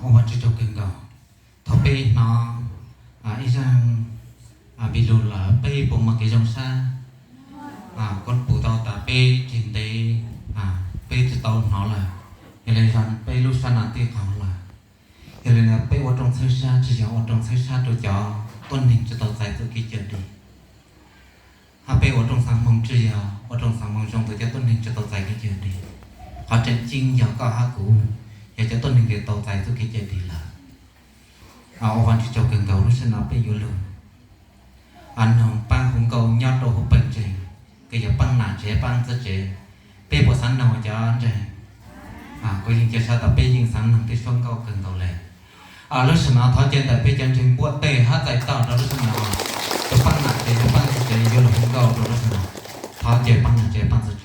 Ua Vajtswv tsaug kawg nkaus. Thaum peb hnov ib zaj pis lug lawm peb puas muaj kev zoo sab? Kuv pum tau tas peb tseem ntev, peb tsis tau hnov lawm. Yog li peb lub sab no twb qaug lawm. Yog li peb ua rooj txhawb sab tsis yog ua rooj txhawb sab rau cov tuab neeg tsis tau txais txuj kev cawm dim. Hab peb ua rooj xaav hmoo tsis yog ua rooj xaav hmoo zoo rau cov tuab neeg tsis tau txais kev cawm dim. Qhov tseem ceeb yog koj hab kuv yog cov tuab neeg uas tau txais txuj kev cawm dim lawm. Ua Vajtswv tsaug kawg nkaus, lub sij hawm no peb yuav lug noog paab hu nkauj nyob rau huv pawg ntseeg, kws yog paab nam tsev paab txawv tsev. Peb puas xaav noog cov ntseeg? Kuv yeej cia sab tas peb yeej xaav noog tej suab nkauj kawg nkaus le. Lub sij hawm no thov caw ntawm peb cov ntseeg npuaj tes hab txais tau rau lub sij hawm no, rau paab nam tsev yog paab txawv tsev yuav lug hu nkauj rau lub sij hawm no. Thov caw paab nam tsev paab txawv